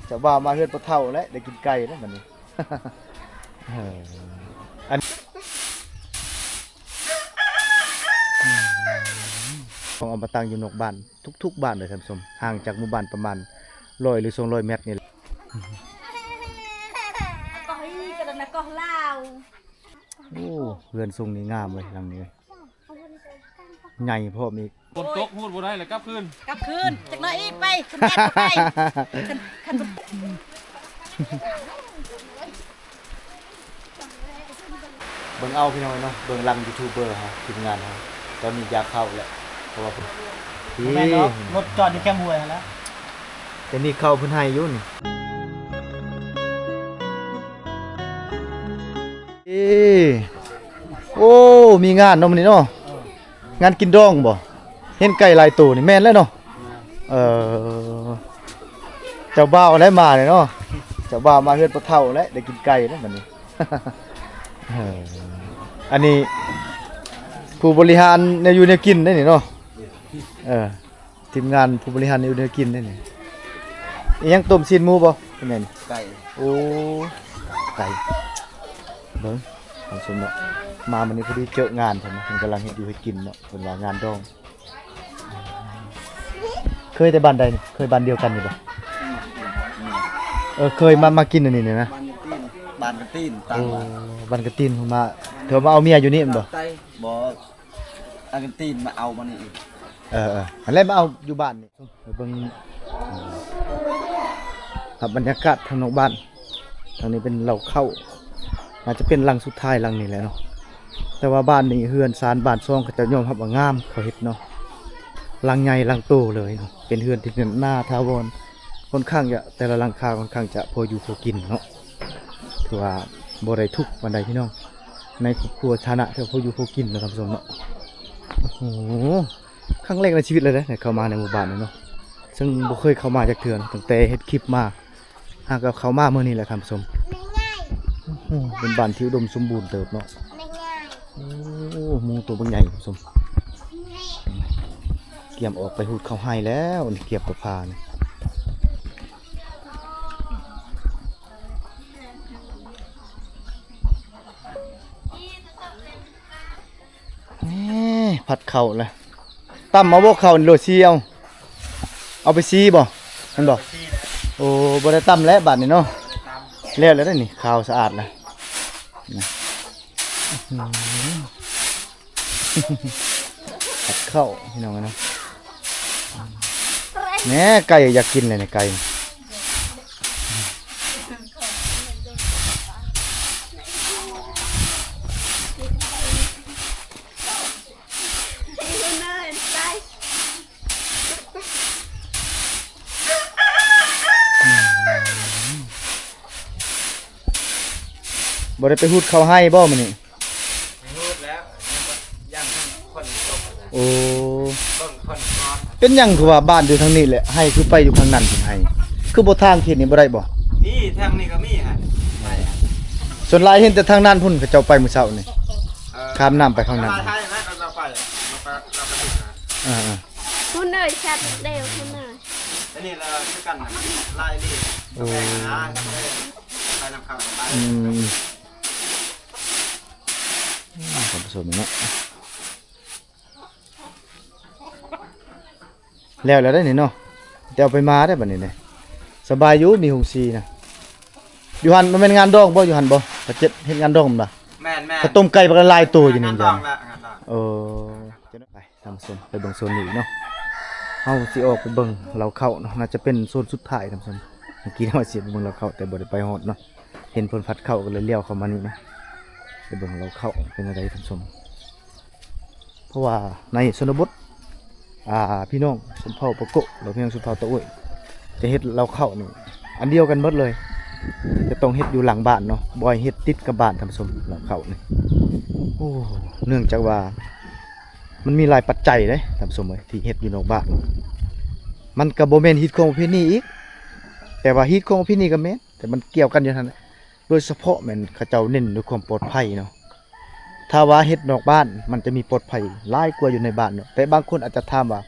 ເຈົ້າບ່າວມາເຮືອນພໍ່ເຖົ້າແລ້ວ ໄດ້ກິນໄກ່ແລ້ວບັດນີ້. ເອີ ອັນ ຕ້ອງເອົາມາຕັ້ງຢູ່ນອກບ້ານ ທຸກໆບ້ານເລີຍທ່ານຜູ້ຊົມ ຫ່າງຈາກໝູ່ບ້ານປະມານຮ້ອຍ ຫຼື ສອງຮ້ອຍແມັດນີ້ແຫຼະ. ກະລະນະກອລາວ. ໂອ້ ເຮືອນຊົງນີ້ງາມເວີຍ ຫຼັງນີ້ເວີຍ ໃຫຍ່ພ້ອມອີກ. ຝົນຕົກ ຮູດບໍ່ໄດ້ແລ້ວ ກັບຄືນ ກັບຄືນ ຈັກໜ້ອຍອີກໄປ ຄັນແມ່ນກໍໄປ ຄັນ ຄັນ ເບິ່ງເອົາພີ່ນ້ອງເອີຍເນາະ ເບື້ອງຫຼັງຢູທູບເບີເຮົາ ທີມງານເຮົາ ຕອນນີ້ຢາກເຂົ້າແລ້ວ ເພາະວ່າ ບໍ່ແມ່ນດອກ ລົດຈອດຢູ່ແຄມຫ້ວຍຫັ້ນແຫຼະ ແຕ່ນີ້ເຂົ້າເພິ່ນໃຫ້ຢູ່ນີ້. ເອີ ໂອ້ ມີງານເນາະມື້ນີ້ເນາະ ເອີ ງານກິນດອງບໍ່? ເຫັນໄກ່ຫຼາຍໂຕນີ້ແມ່ນແລ້ວເນາະ. ເອີ ເຈົ້າບ່າວໄດ້ມາແລ້ວເນາະ ເຈົ້າບ່າວມາເຮືອນພໍ່ເຖົ້າແລ້ວ ໄດ້ກິນໄກ່ແລ້ວບັດນີ້. ເອີ ອັນນີ້ຜູ້ບໍລິຫານແນວຢູ່ແນວກິນເດ້ນີ້ເນາະ. ເອີ ທີມງານຜູ້ບໍລິຫານຢູ່ແນວກິນເດ້ນີ້. ອີຫຍັງ ຕົ້ມຊີ້ນໝູບໍ່? ແມ່ນ ໄກ່. ໂອ້ ໄກ່ ເບິ່ງທ່ານຜູ້ຊົມເນາະ ມາມື້ນີ້ພໍດີເຈີງານເພິ່ນເນາະ ເພິ່ນກຳລັງເຮັດຢູ່ເຮັດກິນເນາະ ເພິ່ນວ່າງານດອງ. ເຄີຍແຕ່ບ້ານໃດນີ້? ເຄີຍບ້ານດຽວກັນນີ້ບໍ່? ເອີ ເຄີຍມາ ມາກິນອັນນີ້ນີ້ນະ ບ້ານກະຕີນ ບ້ານກະຕີນ ໂອ້ ບ້ານກະຕີນ ມາ ເທື່ອມາເອົາເມຍຢູ່ນີ້ແມ່ນບໍ່? ບໍ່. ອາເຈນຕິນມາເອົາມານີ້ອີກ. ເອີໆ ຫັ້ນແຫຼະ ມາເອົາຢູ່ບ້ານນີ້. ໄປເບິ່ງ ເອີ ຮັບບັນຍາກາດທາງນອກບ້ານ. ທາງນີ້ເປັນເລົ້າເຂົ້າ ໜ້າຈະເປັນຫຼັງສຸດທ້າຍຫຼັງນີ້ແຫຼະເນາະ. ແຕ່ວ່າບ້ານນີ້ເຮືອນຊານບ້ານຊ່ອງເຂົາເຈົ້າຍອມຮັບວ່າງາມ ເຂົາເຮັດເນາະ. ຫຼັງໃຫຍ່ຫຼັງໂຕເລີຍເນາະ. ເປັນເຮືອນທີ່ໜາຖາວອນ. ຄ່ອນຂ້າງຈະ ແຕ່ລະຫຼັງຄາຄ່ອນຂ້າງຈະພໍຢູ່ພໍກິນເນາະ. ຖືວ່າບໍ່ໄດ້ທຸກປານໃດພີ່ນ້ອງ. ໃນຄອບຄົວຖານະທີ່ພໍຢູ່ພໍກິນເນາະທ່ານຜູ້ຊົມເນາະ. ໂອ້ໂຫ ຄັ້ງແລກໃນຊີວິດເລີຍເດ້ ໄດ້ເຂົ້າມາໃນໝູ່ບ້ານນີ້ເນາະ. ເຊິ່ງບໍ່ເຄີຍເຂົ້າມາຈັກເທື່ອເນາະ ຕັ້ງແຕ່ເຮັດຄລິບມາ. ຫາກະເຂົ້າມາມື້ນີ້ແຫຼະທ່ານຜູ້ຊົມ. ໂອ້ໂຫ ເປັນບ້ານທີ່ອຸດົມສົມບູນເຕີບເນາະ. ໂອ້ ໝູໂຕບັກໃຫຍ່ທ່ານຜູ້ຊົມ. ກຽມອອກໄປຮູດເຂົ້າໄຮ່ແລ້ວນີ້ ກຽມກັບພານີ້. ນີ້ ຜັດເຂົ້າລະ ຕຳເອົາບໍ່ເຂົ້ານີ້ ໂລດ ສີເອົາ ເອົາໄປສີບໍ່? ແມ່ນບໍ່? ໂອ້ ບໍ່ໄດ້ຕຳແລ້ວບາດນີ້ເນາະ. ແລ້ວແລ້ວເດ້ນີ້ ຂາວສະອາດລະ. ຜັດເຂົ້າພີ່ນ້ອງເອີຍເນາະ. ແນ່ ໄກ່ຢາກກິນແລ້ວນີ້ ໄກ່. ບໍ່ໄດ້ໄປຫູດເຂົ້າໄຮ່ບໍ່ມື້ນີ້? ໄປຫູດແລ້ວ ຍັງບໍ່ ຢ້ານຄົນຕົກນະ. ໂອ້ ເບິ່ງຄົນກ່ອນ. ເປັນຫຍັງຄືວ່າບ້ານຢູ່ທາງນີ້ແຫຼະ ໄຮ່ຄືໄປຢູ່ທາງນັ້ນພຸ້ນໄຮ່? ຄືບໍ່ທາງເຂດນີ້ບໍ່ໄດ້ບໍ່? ມີ ທາງນີ້ກໍມີຫັ້ນ ໄຮ່. ສ່ວນຫຼາຍເຫັນແຕ່ທາງນັ້ນພຸ້ນ ເຂົາເຈົ້າໄປມື້ເຊົ້ານີ້. ເອີ ຂ້າມນ້ຳໄປທາງນັ້ນ. ໄຮ່ ໄຮ່ ໄຮ່ ເຂົາເຈົ້າໄປ ເຂົາກໍ ເຂົາກໍເຮັດນະ. ອ່າໆ ພຸ້ນເອີຍ ແຊບເດ້ພຸ້ນເອີຍ. ອັນນີ້ລະຄືກັນນະ ຫຼາຍເດ້. ໂອ້ ແພງນະ ໄປນຳເຂົາໄປ. ອືມ ອືມ ທ່ານຜູ້ຊົມເນາະ ແລ້ວແລ້ວເດ້ນີ້ເນາະ. ແຕ່ເອົາໄປມາໄດ້ບັດນີ້ເດ້. ສະບາຍຢູ່ ມີໂຮງສີນະ. ຢູ່ຫັ້ນມັນແມ່ນງານດອງບໍ່? ຢູ່ຫັ້ນບໍ່? ເຂົາເຮັດ ເຮັດງານດອງແມ່ນບໍ່? ແມ່ນໆ ເຂົາຕົ້ມໄກ່ບັກຫຼາຍໂຕຢູ່ນີ້. ງານດອງແຫຼະ ງານດອງ. ເອີ ໄປ ທ່ານຜູ້ຊົມ ໄປເບິ່ງໂຊນນີ້ອີກເນາະ. ເຮົາຊິອອກໄປເບິ່ງເລົ້າເຂົ້າເນາະ ໜ້າຈະເປັນໂຊນສຸດທ້າຍທ່ານຜູ້ຊົມ. ເມື່ອກີ້ເຮົາຊິໄປເບິ່ງເລົ້າເຂົ້າ ແຕ່ບໍ່ໄດ້ໄປຮອດເນາະ ເຫັນເພິ່ນຜັດເຂົ້າກໍເລີຍລ້ຽວເຂົ້າມານີ້ນະ ໄປເບິ່ງເລົ້າເຂົ້າເປັນຈັ່ງໃດທ່ານຜູ້ຊົມ. ເພາະວ່າໃນຊົນນະບົດ ອ່າ ພີ່ນ້ອງຊົນເຜົ່າປາໂກະ ຫຼື ພີ່ນ້ອງຊົນເຜົ່າຕາໂອ້ຍ ຈະເຮັດເລົ້າເຂົ້ານີ້ອັນດຽວກັນໝົດເລີຍ ຈະຕ້ອງເຮັດຢູ່ຫຼັງບ້ານເນາະ ບໍ່ໃຫ້ເຮັດຕິດກັບບ້ານທ່ານຜູ້ຊົມ. ເລົ້າເຂົ້ານີ້ ໂອ້ ເນື່ອງຈາກວ່າ ມັນມີຫຼາຍປັດໄຈເດ້ທ່ານຜູ້ຊົມເອີຍ ທີ່ເຮັດຢູ່ນອກບ້ານ. ມັນກໍບໍ່ແມ່ນຮີດຄອງປະເພນີອີກ ແຕ່ວ່າຮີດຄອງປະເພນີກໍແມ່ນ ແຕ່ມັນກ່ຽວກັນຢູ່ຫັ້ນແຫຼະ. ໂດຍສະເພາະແມ່ນເຂົາເຈົ້າເນັ້ນໃນຄວາມປອດໄພເນາະ. ຖ້າວ່າເຮັດນອກບ້ານມັນຈະມີປອດໄພຫຼາຍກວ່າຢູ່ໃນບ້ານເນາະ. ແຕ່ບາງຄົນອາດຈະຖາມວ່າ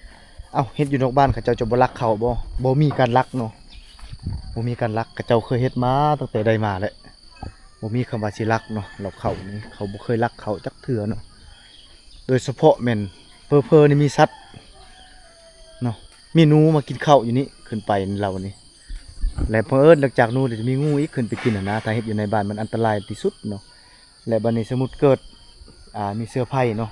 ເອົ້າ ເຮັດຢູ່ນອກບ້ານເຂົາເຈົ້າຈະບໍ່ລັກເຂົ້າບໍ່? ບໍ່ມີການລັກເນາະ. ບໍ່ມີການລັກ ເຂົາເຈົ້າເຄີຍເຮັດມາຕັ້ງແຕ່ໃດມາແຫຼະ ບໍ່ມີຄຳວ່າຊິລັກເນາະ. ເຫຼົ່າເຂົ້ານີ້ເຂົາບໍ່ເຄີຍລັກເຂົ້າຈັກເທື່ອເນາະ ໂດຍສະເພາະແມ່ນເຜີໆນີ້ມີສັດເນາະ ມີໜູມາກິນເຂົ້າຢູ່ນີ້ ຂຶ້ນໄປເຫຼົ່ານີ້ ແລະ ເຜີອິນຫຼັງຈາກໜູແລ້ວຈະມີງູອີກຂຶ້ນໄປກິນຫັ້ນນະ. ຖ້າເຮັດຢູ່ໃນບ້ານມັນອັນຕະລາຍທີ່ສຸດເນາະ ແລະ ບັດນີ້ສົມມຸດເກີດ ອ່າ ມີເຊື້ອໄພເນາະ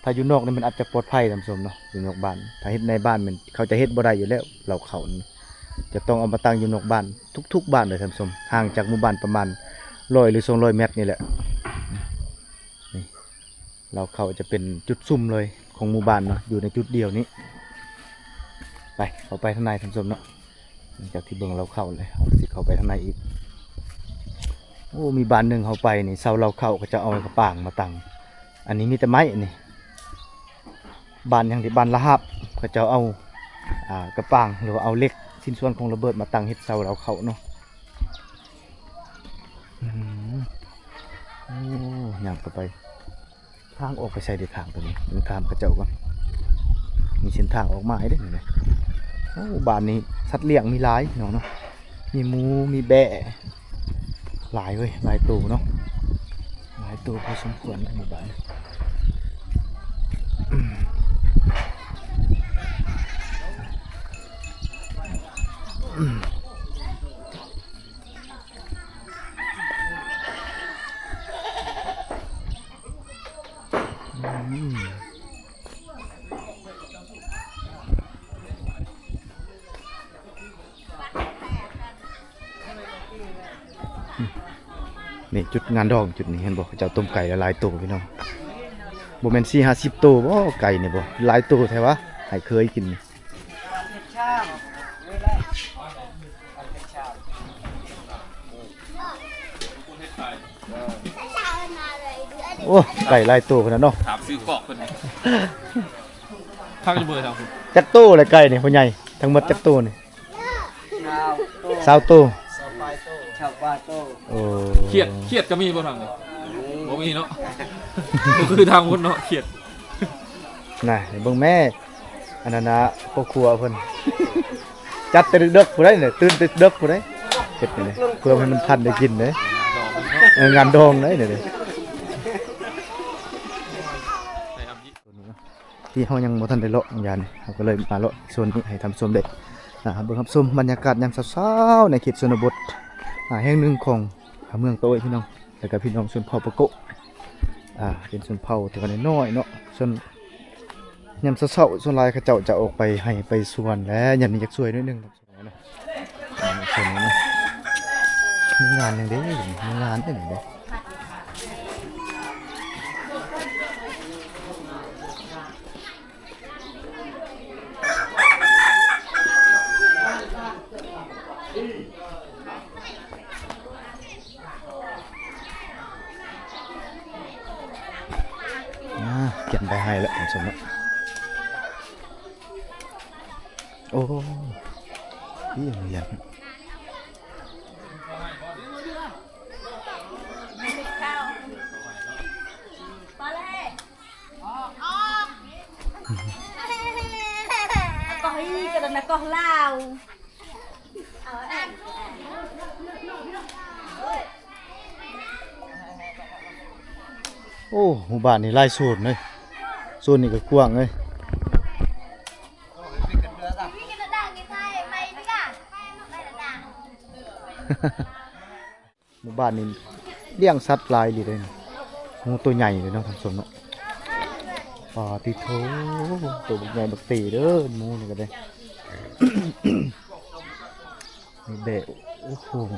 ຖ້າຢູ່ນອກນີ້ມັນອາດຈະປອດໄພທ່ານຜູ້ຊົມເນາະ ຢູ່ນອກບ້ານ. ຖ້າເຮັດໃນບ້ານແມ່ນເຂົາຈະເຮັດບໍ່ໄດ້ຢູ່ແລ້ວ ເຫຼົ່າເຂົ້ານີ້ຈະຕ້ອງເອົາມາຕັ້ງຢູ່ນອກບ້ານ ທຸກໆບ້ານເລີຍທ່ານຜູ້ຊົມ ຫ່າງຈາກໝູ່ບ້ານປະມານຮ້ອຍ ຫຼື ສອງຮ້ອຍແມັດນີ້ແຫຼະ. ນີ້ ເຫຼົ່າເຂົ້າຈະເປັນຈຸດສຸມເລີຍຂອງໝູ່ບ້ານເນາະ ຢູ່ໃນຈຸດດຽວນີ້. ໄປ ເຂົ້າໄປທາງໃນທ່ານຜູ້ຊົມເນາະ. ຫຼັງຈາກທີ່ເບິ່ງເຫຼົ່າເຂົ້າແລ້ວ ເຮົາຊິເຂົ້າໄປທາງໃນອີກ. ໂອ້ ມີບ້ານໜຶ່ງເຮົາໄປນີ້ ເສົາເຫຼົ່າເຂົ້າເຂົາເຈົ້າເອົາກະປາງມາຕັ້ງ ອັນນີ້ມີແຕ່ໄມ້ນີ້. ບ້ານຫຍັງທີ່ ບ້ານລະຫາບ ເຂົາເຈົ້າເອົາ ອ່າ ກະປາງ ຫຼືວ່າເອົາເຫຼັກ ຊິ້ນສ່ວນຂອງລະເບີດມາຕັ້ງເຮັດເສົາເຫຼົ່າເຂົ້າເນາະ. ອືມ ໂອ້ ຍ່າງເຂົ້າໄປ ທາງອອກໄປໃສເດ ທາງຕົວນີ້ ຕ້ອງຖາມເຂົາເຈົ້າກ່ອນ. ມີເສັ້ນທາງອອກມາໃຫ້ເດ້ນີ້ນະ. ໂອ້ ບ້ານນີ້ສັດລ້ຽງມີຫຼາຍພີ່ນ້ອງເນາະ ມີໝູ ມີແບ້ ຫຼາຍເວີຍ ຫຼາຍໂຕເນາະ ຫຼາຍໂຕພໍສົມຄວນໃນໝູ່ບ້ານ. ນີ້ຈຸດງານດອງ ຈຸດນີ້ເຫັນບໍ່ ເຂົາເຈົ້າຕົ້ມໄກ່ຫຼາຍໆໂຕພີ່ນ້ອງ. ບໍ່ແມ່ນສີ່ຫ້າສິບໂຕບໍ່ ໄກ່ນີ້ບໍ່ ຫຼາຍໂຕແທ້ວະ ໃຫ້ເຄີຍກິນນີ້. ໂອ້ ໄກ່ຫຼາຍໂຕຂະໜາດເນາະ ຖາມຊື້ຄອກເພິ່ນ ຄັກຢູ່ເບີທາງພຸ້ນ. ຈັກໂຕລະໄກ່ນີ້ພໍ່ໃຫຍ່ ທັງໝົດຈັກໂຕນີ້? ຊາວໂຕ ຊາວໂຕ ຊາວປາຍໂຕ ຊາວປາຍໂຕ. ໂອ້ ຂຽດ ຂຽດກໍມີບໍ່ທາງນີ້? ບໍ່ມີເນາະ ບໍ່ຄືທາງພຸ້ນເນາະ ຂຽດ. ນະ ໃຫ້ເບິ່ງແມ້ ອັນນັ້ນນະ ພໍ່ຄົວເພິ່ນ ຈັດແຕ່ເດິກໆ ຜູ້ໃດນີ້ ຕື່ນແຕ່ເດິກຜູ້ໃດ ເຮັດນີ້ ເພື່ອໃຫ້ມັນທັນໄດ້ກິນເດ້. ເອີ ງານດອງເດ້ນີ້. ທີ່ເຮົາຍັງບໍ່ທັນໄດ້ເລາະ ຢ່າງນີ້ ເຮົາກໍເລີຍມາເລາະໂຊນນີ້ໃຫ້ທ່ານຜູ້ຊົມໄດ້ ອ່າ ເບິ່ງຮັບຊົມບັນຍາກາດຍາມເຊົ້າໆ ໃນເຂດຊົນນະບົດ ອ່າ ແຫ່ງໜຶ່ງຂອງ ອ່າ ເມືອງໂຕຍ ພີ່ນ້ອງ ແລ້ວກໍພີ່ນ້ອງຊົນເຜົ່າປະໂກະ ອ່າ ເປັນຊົນເຜົ່າທີ່ວ່ານ້ອຍໆເນາະ. ສ່ວນຍາມເຊົ້າໆ ສ່ວນຫຼາຍເຂົາເຈົ້າຈະອອກໄປໄຮ່ໄປສວນ ແລະ ຍາມນີ້ຢາກຊ່ວຍໜ້ອຍໜຶ່ງ. ມີງານຫຍັງເດ້ ມີງານເດ້ນີ້ເດ້. ອ່າ ກຽມໄປໃຫ້ແລ້ວທ່ານຜູ້ຊົມເນາະ. ໂອ້ ນີ້ໂຮງຮຽນ. ກໍອີກະນະກໍລາວ. ໂອ້ ໝູ່ບ້ານນີ້ຫຼາຍໂຊນເລີຍ ໂຊນນີ້ກໍກວ້າງເລີຍ. ໝູ່ບ້ານນີ້ລ້ຽງສັດຫຼາຍອີ່ຫຼີເດ້. ໂອ້ ໂຕໃຫຍ່ເລີຍເນາະທ່ານຜູ້ຊົມເນາະ. ປາຕິໂທ ໂຕບັກໃຫຍ່ບັກເຕີເດີ ໝູນີ້ກໍໄດ້. ມີແບ້ ໂອ້ໂຫ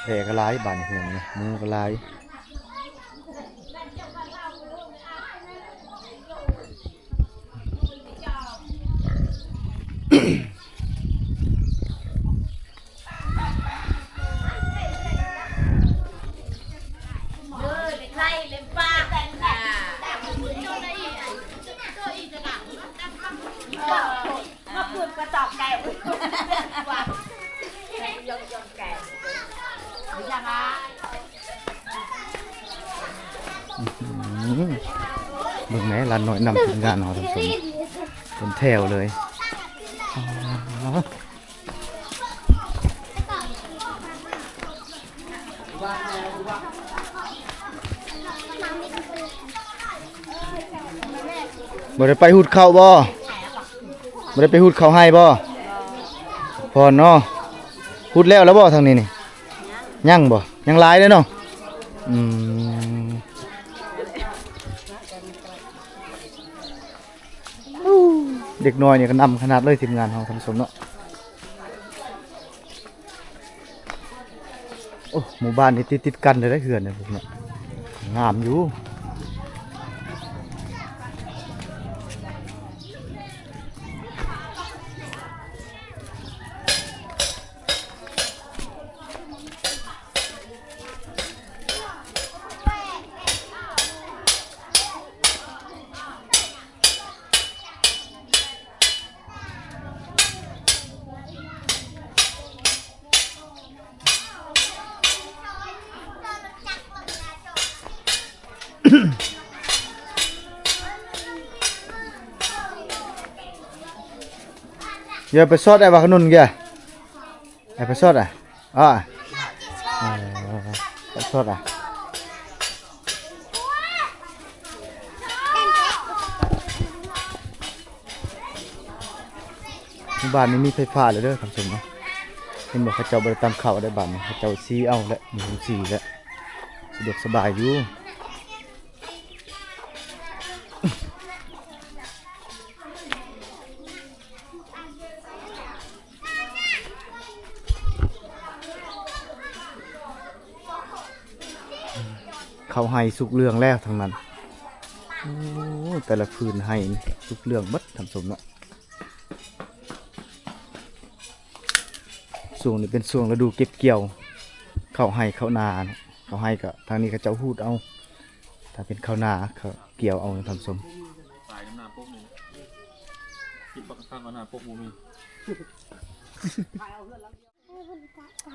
ແບ້ກໍຫຼາຍ ບ້ານນີ້ພີ່ນ້ອງເນາະ ໝູກໍຫຼາຍ. ອືມ ເບິ່ງແມ້ ຫຼານນ້ອຍນຳທີມງານເຮົາທັງສົມ ເປັນແຖວເລີຍ. ບໍ່ໄດ້ໄປຫຸດເຂົ້າບໍ່? ບໍ່ໄດ້ໄປຫຸດເຂົ້າໄຮ່ບໍ່? ພໍເນາະ. ຫຸດແລ້ວລະບໍ່ທາງນີ້ນີ້? ຍັງບໍ່? ຍັງຫຼາຍເດ້ເນາະ. ອືມ. ເດັກນ້ອຍນີ້ກໍນຳຂະໜາດເລີຍ ທີມງານເຮົາ ທ່ານຜູ້ຊົມເນາະ. ໂອ້ ໝູ່ບ້ານນີ້ຕິດໆກັນເລີຍເດ້ ເຮືອນນີ້ເນາະ ງາມຢູ່. ຢ່າໄປຊອດໄອ້ວ່າຂະໜຸນແກ ໄອ້ປະຊອດອະ ອາ ເອີ ປະຊອດອະ. ໝູ່ບ້ານນີ້ມີໄຟຟ້າແລ້ວເດີທ່ານຜູ້ຊົມເນາະ. ເຫັນບໍ່ ເຂົາເຈົ້າບໍ່ໄດ້ຕັ້ງເຂົ້າໄດ້ ບ້ານນີ້ເຂົາເຈົ້າສີເອົາແຫຼະ ມີຫົງສີແລ້ວ ສະດວກສະບາຍຢູ່. ເຂົ້າໄຮ່ສຸກເຫຼືອງແລ້ວທັງນັ້ນ. ໂອ້ ແຕ່ລະພື້ນໄຮ່ສຸກເຫຼືອງເບິດທ່ານຜູ້ຊົມເນາະ. ຊ່ວງນີ້ເປັນຊ່ວງລະດູເກັບກ່ຽວເຂົ້າໄຮ່ເຂົ້ານາເນາະ. ເຂົ້າໄຮ່ກໍທາງນີ້ເຂົາເຈົ້າຫູດເອົາ ຖ້າເປັນເຂົ້ານາເຂົາກ່ຽວເອົາທ່ານຜູ້ຊົມ. ຕາຍນຳໜ້າປົກນີ້ ຄິດບັກຄັກວ່າໜ້າປົກບໍ່ມີ.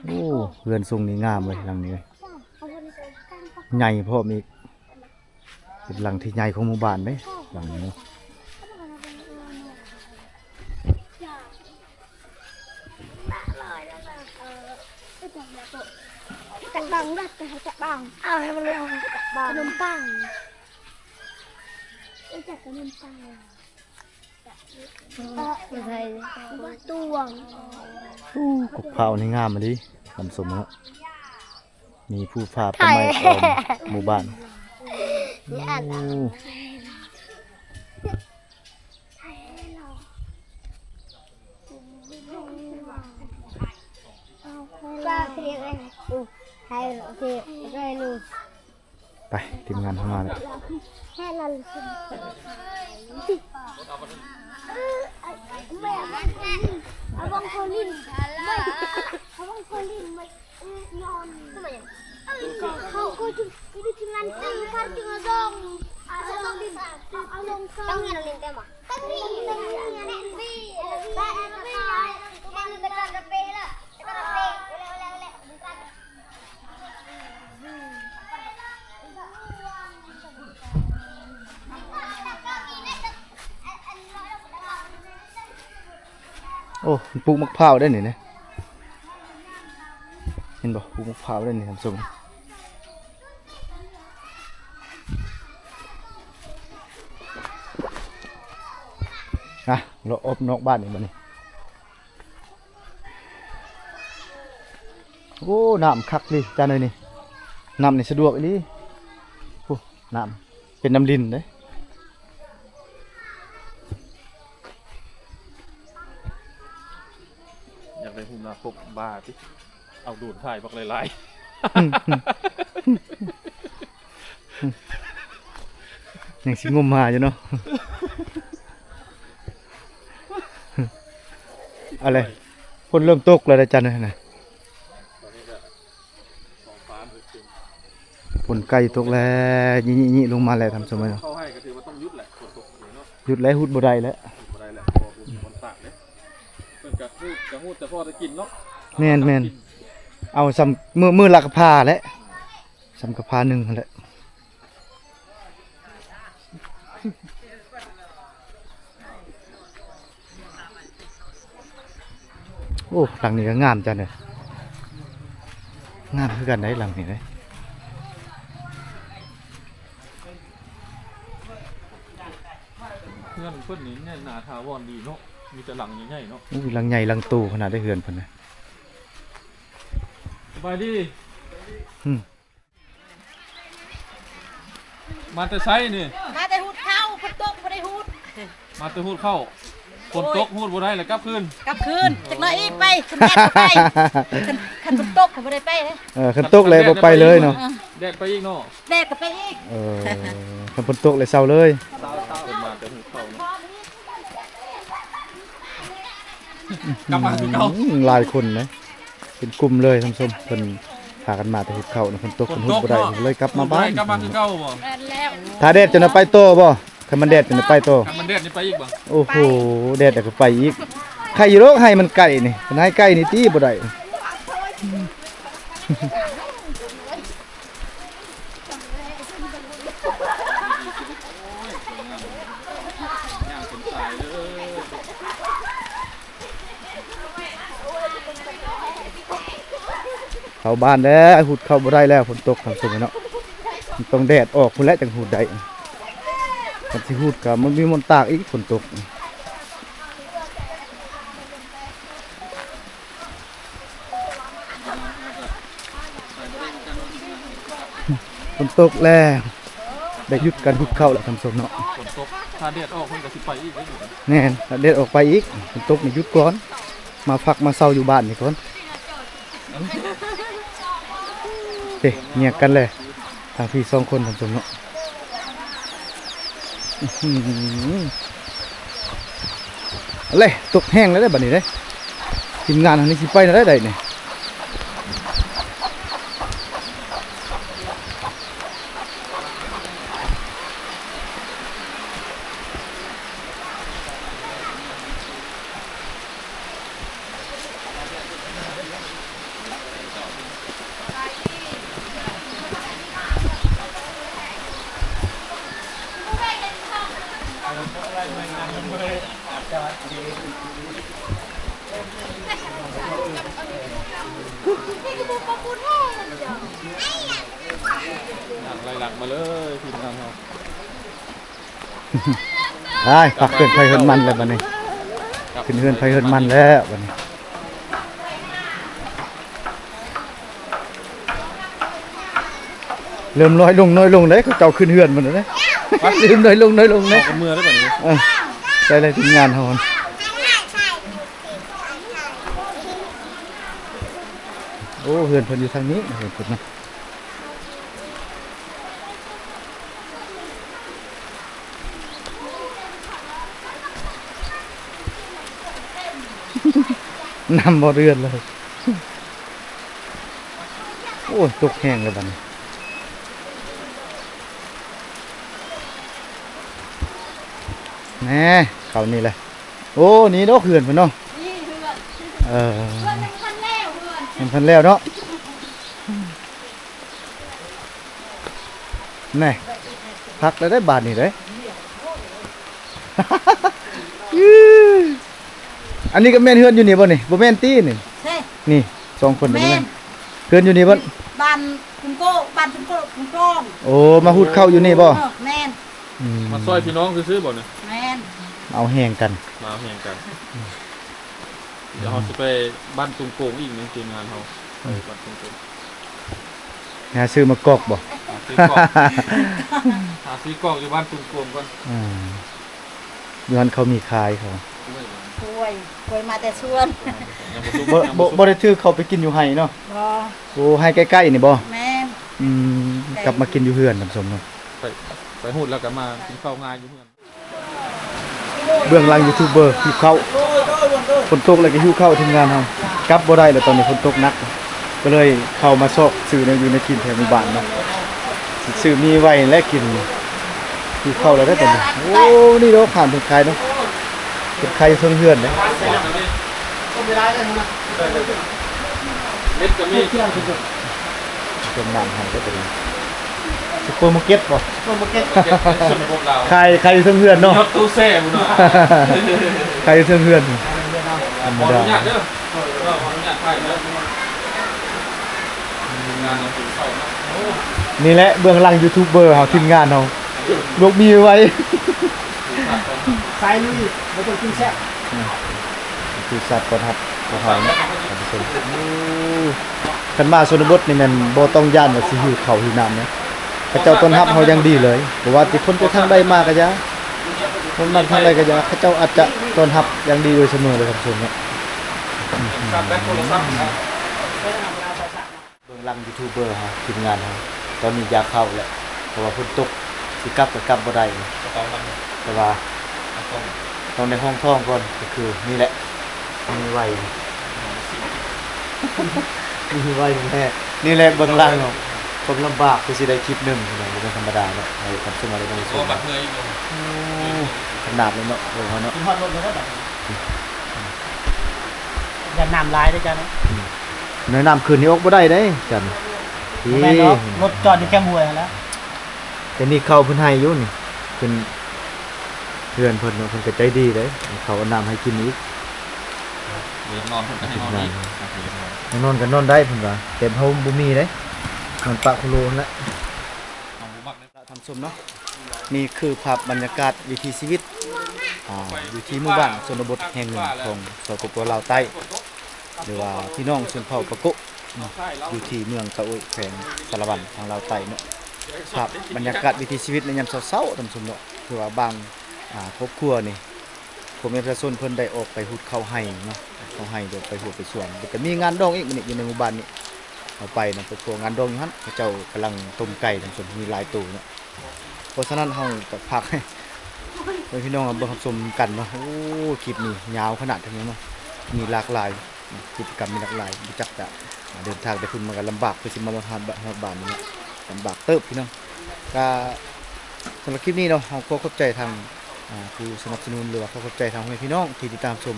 ໂອ້ ເຮືອນຊົງນີ້ງາມເວີຍ ຫຼັງນີ້ເວີຍ ໃຫຍ່ພ້ອມອີກ ເປັນຫຼັງທີ່ໃຫຍ່ຂອງໝູ່ບ້ານເດ້ ຫຼັງນີ້. ຕະບັງ ເອົາໃຫ້ມັນເອົາຕະບັງ ຂະໜົມປັງ ຮູ້ຈັກຂະໜົມປັງ? ໂອ້ ກົກພ້າວນີ້ງາມອີ່ຫຼີທ່ານຜູ້ຊົມເນາະ. ມີພູຜາປ່າໄມ້ອ້ອມໝູ່ບ້ານ. ໂອ້ ໄປ ທີມງານເຮົາມາແລ້ວ. ໂອ້ ປູກໝາກພ້າວໄດ້ນີ້ນະ ເຫັນບໍ່? ປູກໝາກພ້າວໄດ້ນີ້ທ່ານຜູ້ຊົມ. ນະ ເລາະອອບນອກບ້ານນີ້ບັດນີ້. ໂອ້ ນ້ຳຄັກເລີຍຈານເອີຍນີ້ ນ້ຳນີ້ສະດວກອີ່ຫຼີ. ໂອ້ ນ້ຳເປັນນ້ຳລິນເດ້. ຢາກໄດ້ຮູບໜ້າປົກບ້າຕິ ເອົາໂດຣນຖ່າຍບັກຫຼາຍໆ. ຍັງຊິງົມຫາຢູ່ເນາະ. ເອົາເລີຍ ຝົນເລີ່ມຕົກແລ້ວເດ້ອາຈານເອີຍນະ. ຝົນໃກ້ຕົກແລ້ວ ຍິໆລົງມາແລ້ວທ່ານຜູ້ຊົມເອີຍ. ເຂົ້າໄຮ່ກໍຖືວ່າຕ້ອງຢຸດແຫຼະ ຝົນຕົກນີ້ເນາະ. ຢຸດແລ້ວ ຫຸດບໍ່ໄດ້ແລ້ວ ຫຸດບໍ່ໄດ້ແລ້ວ ເພາະວ່າບໍ່ມີບ່ອນຕາກເດ້. ເພິ່ນກໍຫຸດ ກໍຫຸດແຕ່ພໍໄດ້ກິນເນາະ. ແມ່ນໆ ເອົາຊ່ຳມື້ ມື້ລະກະພາແຫຼະ ຊ່ຳກະພາໜຶ່ງຫັ້ນແຫຼະ. ໂອ້ ຫຼັງນີ້ກໍງາມຈັງເດ້ ງາມຄືກັນໄດ໋ ຫຼັງນີ້ເດ້. ເຮືອນເພິ່ນນີ້ແໜ້ນໜາຖາວອນດີເນາະ ມີແຕ່ຫຼັງໃຫຍ່ໆເນາະ. ໂອ້ຍ ຫຼັງໃຫຍ່ຫຼັງໂຕຂະໜາດໃດເຮືອນເພິ່ນນະ. ສະບາຍດີ. ອືມ ມາແຕ່ໃສນີ້? ມາແຕ່ຫູດເຂົ້າ ຝົນຕົກບໍ່ໄດ້ຫູດ. ມາແຕ່ຫູດເຂົ້າ ຝົນຕົກຫູດບໍ່ໄດ້ແລ້ວກັບຄືນ. ກັບຄືນ ຈັກໜ້ອຍອີກໄປ ຄັນແດດກໍໄປ ຄັນ ຄັນຝົນຕົກກໍບໍ່ໄດ້ໄປເດ້. ເອີ ຄັນຕົກແລ້ວບໍ່ໄປເລີຍເນາະ. ເອີ ແດດໄປອີກເນາະ. ແດດກໍໄປອີກ. ເອີ ຄັນຝົນຕົກແລ້ວເຊົາເລີຍ. ເພິ່ນມາແຕ່ຫູດເຂົ້າເນາະ ກັບມາຄືເກົ່າ. ອືມ ຫຼາຍຄົນນະ ເປັນກຸ່ມເລີຍທ່ານຜູ້ຊົມ ເພິ່ນພາກັນມາແຕ່ຫູດເຂົ້ານະ. ຝົນຕົກ ຝົນຕົກເນາະ ເພິ່ນຫູດບໍ່ໄດ້ ເພິ່ນເລີຍກັບມາບ້ານ. ເພິ່ນເລີຍກັບມາຄືເກົ່າບໍ່? ແມ່ນແລ້ວ. ຖ້າແດດຈັ່ງໄດ້ໄປຕໍ່ບໍ່? ຄັນມັນແດດຈັ່ງໄດ້ໄປຕໍ່. ຄັນມັນແດດນີ້ໄປອີກບໍ່? ໂອ້ໂຫ ໄປ ແດດແລ້ວກໍໄປອີກ. ໄຄຢູ່ດອກ ໄຮ່ມັນໃກ້ນີ້ ຄັນໄຮ່ໃກ້ນີ້ຕິບໍ່ໄດ້. ເຂົ້າບ້ານແລ້ວ ຫູດເຂົ້າບໍ່ໄດ້ແລ້ວ ຝົນຕົກ ທ່ານຜູ້ຊົມເນາະ. ມັນຕ້ອງແດດອອກພຸ້ນແຫຼະ ຈັ່ງຫູດໄດ້. ຄັນຊິຫູດກໍບໍ່ມີບ່ອນຕາກອີກ ຝົນຕົກ. ຝົນຕົກແລ້ວ ໄດ້ຢຸດການຫູດເຂົ້າແລ້ວທ່ານຜູ້ຊົມເນາະ. ຝົນຕົກ ຖ້າແດດອອກເພິ່ນກໍຊິໄປອີກເດ້. ແມ່ນ ຖ້າແດດອອກໄປອີກ. ຝົນຕົກນີ້ຢຸດກ່ອນ ມາພັກມາເຊົາຢູ່ບ້ານນີ້ກ່ອນ. ເດ້ ແຍກກັນແລ້ວ ທາງພີ່ສອງຄົນທ່ານຜູ້ຊົມເນາະ. ອືຫື ເລ ຕົກແຮງແລ້ວເດ້ບັດນີ້ເດ້. ທີມງານເຮົານີ້ຊິໄປແນວໃດໃດນີ້? ຫຼັກໄລ່ຫຼັກມາເລີຍ ທີມງານເຮົາ. ໄປ ພັກເຮືອນໃຜເຮືອນມັນແລ້ວບັດນີ້. ຂຶ້ນເຮືອນໃຜເຮືອນມັນແລ້ວບັດນີ້. ເລີ່ມນ້ອຍລົງ ນ້ອຍລົງເດ້ ເຂົາເຈົ້າຂຶ້ນເຮືອນໝົດແລ້ວເດ້. ເລີ່ມນ້ອຍລົງ ນ້ອຍລົງເດ້. ອອກກັນເມືອແລ້ວບັດນີ້. ເອີ ໄປເລີຍທີມງານເຮົາ. ໂອ້ ເຮືອນເພິ່ນຢູ່ທາງນີ້ ເຮືອນເພິ່ນນະ. ນ້ຳບໍ່ເດືອດເລີຍ. ໂອ້ຍ ຕົກແຮງແລ້ວບັດນີ້. ແນ່ ເຂົ້ານີ້ແຫຼະ. ໂອ້ ນີ້ດອກເຮືອນເພິ່ນເນາະ. ນີ້ເຮືອນ. ເອີ ເຮືອນຍັງບໍ່ທັນແລ້ວ ເຮືອນຍັງບໍ່ທັນແລ້ວເນາະ. ແນ່ ຄັກແລ້ວເດ້ບາດນີ້ເດ້. ອັນນີ້ກໍແມ່ນເຮືອນຢູ່ນີ້ບໍ່ນີ້? ບໍ່ແມ່ນຕິນີ້. ນີ້ສອງຄົນນີ້ບໍ່ແມ່ນ. ແມ່ນ. ເຮືອນຢູ່ນີ້ບໍ່? ບ້ານກຸງໂກ ບ້ານກຸງໂກ ກຸງກອງ. ໂອ້ ມາຫູດເຂົ້າຢູ່ນີ້ບໍ່? ເອີ ແມ່ນ. ອືມ ມາຊ່ອຍພີ່ນ້ອງຊື່ໆບໍ່ນີ້? ແມ່ນ. ມາເອົາແຮງກັນ ມາເອົາແຮງກັນ. ອືມ ດຽວເຮົາຊິໄປບ້ານຕຸງໂກງອີກນະ ທີມງານເຮົາ. ອືມ ໄປບ້ານຕຸງໂກງ ຫາຊື້ໝາກກອກບໍ່? ຫາຊື້ກອກ ຫາຊື້ກອກຢູ່ບ້ານຕຸງໂກງກ່ອນ. ອ່າ ຢູ່ຫັ້ນເຂົາມີຂາຍເຂົາ. ກ້ວຍ ກ້ວຍ ກ້ວຍມາແຕ່ສວນ. ຍັງບໍ່ສຸກ ບໍ່ ຍັງບໍ່ ບໍ່ ບໍ່ໄດ້ຖືກເຂົາໄປກິນຢູ່ໄຮ່ເນາະ? ບໍ່. ໂອ້ ໄຮ່ໃກ້ໆນີ້ບໍ່? ແມ່ນ. ອືມ ແມ່ນ. ກັບມາກິນຢູ່ເຮືອນນຳສົມເນາະ. ໄປ ໄປຫູດແລ້ວກໍມາກິນເຂົ້າງ່າຍຢູ່ເຮືອນ. ເບື້ອງຫຼັງຢູທູບເບີຫິວເຂົ້າ. ຝົນຕົກແລ້ວກໍຫິວເຂົ້າທີມງານເຮົາ. ກັບບໍ່ໄດ້ແລ້ວ ຕອນນີ້ຝົນຕົກໜັກ ກໍເລີຍເຂົ້າມາຊອກຊື້ແນວຢູ່ແນວກິນແຖວໝູ່ບ້ານເນາະ. ຊິຊື້ໝີ່ໄວ້ແຫຼະກິນ. ຫິວເຂົ້າແລ້ວເດ້ຕອນນີ້. ໂອ້ ນີ້ເນາະ ຮ້ານເພິ່ນຂາຍເນາະ. ເພິ່ນຂາຍຢູ່ເທິງເຮືອນເດ້. ເມັດກໍມີ. ຕົ້ມນ້ຳໃຫ້ເດ້ບັດນີ້. ຊຸບເປີມາເກັດບໍ່? ຊຸບເປີມາເກັດ ເປັນຊົນນະບົດລາວ. ຂາຍ ຂາຍຢູ່ເທິງເຮືອນເນາະ. ມີຮອດຕູ້ແຊ່ພຸ້ນນະ. ຂາຍຢູ່ເທິງເຮືອນ. ທຳມະດາ ຂໍອະນຸຍາດເດີ ເອີ ຂໍອະນຸຍາດຖ່າຍເດີ ທີມງານເຮົາກິນເຂົ້າເນາະ ໂອ້ ນີ້ແຫຼະເບື້ອງຫຼັງຢູທູບເບີເຮົາ ທີມງານເຮົາ ລູກມີໄວ ສາຍລຸຍ ບໍ່ຕ້ອງກິນແຊບ ອືມ ຄືສາດຕ້ອນຮັບພວກເຮົາເນາະ ທ່ານຜູ້ຊົມ ໂອ້ ຄັນມາຊົນນະບົດນີ້ແມ່ນບໍ່ຕ້ອງຢ້ານວ່າຊິຫິວເຂົ້າຫິວນ້ຳນະ ເຂົາເຈົ້າຕ້ອນຮັບເຮົາຢ່າງດີເລີຍ ບໍ່ວ່າແຕ່ຄົນຈາກທາງໃດມາກະຢ່າ ຄົນມາທາງໃດກະຢ່າ ເຂົາເຈົ້າອາດຈະຕ້ອນຮັບຢ່າງດີໂດຍສະເໝີເລີຍ ທ່ານຜູ້ຊົມເນາະ ເບິ່ງຫຼັງຢູທູບເບີເຮົາ ທີມງານເຮົາ ຕອນນີ້ຢາກເຂົ້າແຫຼະ ເພາະວ່າຝົນຕົກ ຊິກັບກະກັບບໍ່ໄດ້ ແຕ່ວ່າ ຕ້ອງໄດ້ຮອງທ້ອງກ່ອນ ກະຄືນີ້ແຫຼະ ມີໄວ ມີໄວແທ້ ນີ້ແຫຼະເບື້ອງຫຼັງເນາະ ຄວາມລຳບາກຄືຊິໄດ້ຄລິບໜຶ່ງ ພີ່ນ້ອງ ບໍ່ແມ່ນທຳມະດາເນາະ ໃຫ້ທ່ານຜູ້ຊົມໄດ້ເບິ່ງ ໂອ້ ບັດເມື່ອຍອີກເນາະ ໂອ້ ຂະໜາດເລີຍເນາະ ເບິ່ງເຮົາເນາະ ກິນຮອດລົດແລ້ວເນາະ ບັດນີ້ ຢ້ານນ້ຳຫຼາຍເດ້ເຈົ້າເນາະ ອືມ ໃນນ້ຳຂຶ້ນນີ້ອອກບໍ່ໄດ້ເດ້ ຈັນ ບໍ່ແມ່ນດອກ ລົດຈອດຢູ່ແຄມຫ້ວຍຫັ້ນແຫຼະ ແຕ່ນີ້ເຂົ້າເພິ່ນໃຫ້ຢູ່ນີ້ ເພິ່ນ ເຮືອນເພິ່ນເນາະ ເພິ່ນກະໃຈດີເດ້ ເອົາເຂົ້າເອົານ້ຳໃຫ້ກິນອີກ ຢາກນອນເພິ່ນກະໃຫ້ນອນອີກ ຢາກນອນກະນອນໄດ້ເພິ່ນວ່າ ແຕ່ເຮົາບໍ່ມີເດ້ ນອນປະໂຄໂລຫັ້ນແຫຼະ ເຮົາບໍ່ມັກເດ້ ທ່ານຜູ້ຊົມເນາະ ນີ້ຄືພາບບັນຍາກາດວິຖີຊີວິດ ອ່າ ຢູ່ທີ່ໝູ່ບ້ານຊົນນະບົດແຫ່ງໜຶ່ງຂອງ ສປປ ລາວໃຕ້ ຫຼືວ່າພີ່ນ້ອງຊົນເຜົ່າປາໂກະເນາະ ຢູ່ທີ່ເມືອງຕາໂອ້ຍ ແຂວງສາລະວັນ ທາງລາວໃຕ້ເນາະ ພາບບັນຍາກາດວິຖີຊີວິດໃນຍາມເຊົ້າໆ ທ່ານຜູ້ຊົມເນາະ ຄືວ່າບາງ ອ່າ ຄອບຄົວນີ້ ພໍ່ແມ່ປະຊາຊົນເພິ່ນໄດ້ອອກໄປຫຸດເຂົ້າໄຮ່ເນາະ ເຂົ້າໄຮ່ ຫຼືໄປຮົ້ວໄປສວນ ແລ້ວກະມີງານດອງອີກມື້ນີ້ ຢູ່ໃນໝູ່ບ້ານນີ້ ເຮົາໄປນຳ ໄປພໍ້ງານດອງຢູ່ຫັ້ນ ເຂົາເຈົ້າກຳລັງຕົ້ມໄກ່ ທ່ານຜູ້ຊົມ ມີຫຼາຍໂຕເນາະ ເພາະສະນັ້ນເຮົາກະຝາກໃຫ້ ໃຫ້ພີ່ນ້ອງເບິ່ງຮັບຊົມກັນເນາະ ໂອ້ ຄລິບນີ້ຍາວຂະໜາດນັ້ນເນາະ ມີຫຼາກຫຼາຍ ກິດຈະກຳມີຫຼາກຫຼາຍ ບໍ່ຈັກຈະເດີນທາງແຕ່ພຸ້ນ ມັນກະລຳບາກ ເພື່ອຊິມາຮອດ ຮອດບ້ານນີ້ເນາະ ລຳບາກເຕີບພີ່ນ້ອງ ກະສຳລັບຄລິບນີ້ເນາະ ເຮົາຂໍຂອບໃຈທາງ ອ່າ ຜູ້ສະໜັບສະໜູນ ຫຼືວ່າຂໍຂອບໃຈທາງພໍ່ແມ່ພີ່ນ້ອງທີ່ຕິດຕາມຊົມ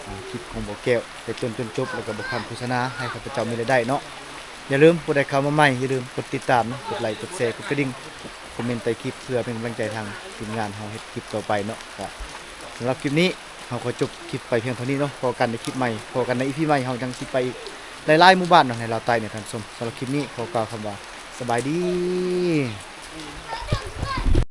ອ່າ ຄລິບຂອງບໍ່ແກ້ວ ແຕ່ຕົ້ນຈົນຈົບ ແລ້ວກະບໍ່ຂ້າມໂຄສະນາ ໃຫ້ຂ້າພະເຈົ້າມີລາຍໄດ້ເນາະ ຢ່າລືມ ຜູ້ໃດເຂົ້າມາໃໝ່ ຢ່າລືມກົດຕິດຕາມເນາະ ກົດໄລ ກົດແຊ ກົດກະດິ່ງ ຄອມເມັນໃຕ້ຄລິບ ເພື່ອເປັນກຳລັງໃຈທາງທີມງານເຮົາເຮັດຄລິບຕໍ່ໄປເນາະ ກະສຳລັບຄລິບນີ້ ເຮົາຂໍຈົບຄລິບໄປພຽງເທົ່ານີ້ເນາະ ພໍ້ກັນໃນຄລິບໃໝ່ ພໍ້ກັນໃນອີພີໃໝ່ ເຮົາຍັງຊິໄປອີກຫຼາຍໆໝູ່ບ້ານເນາະ ໃນລາວໃຕ້ນີ້ ທ່ານຜູ້ຊົມ ສຳລັບຄລິບນີ້ ຂໍກ່າວຄຳວ່າ ສະບາຍດີ.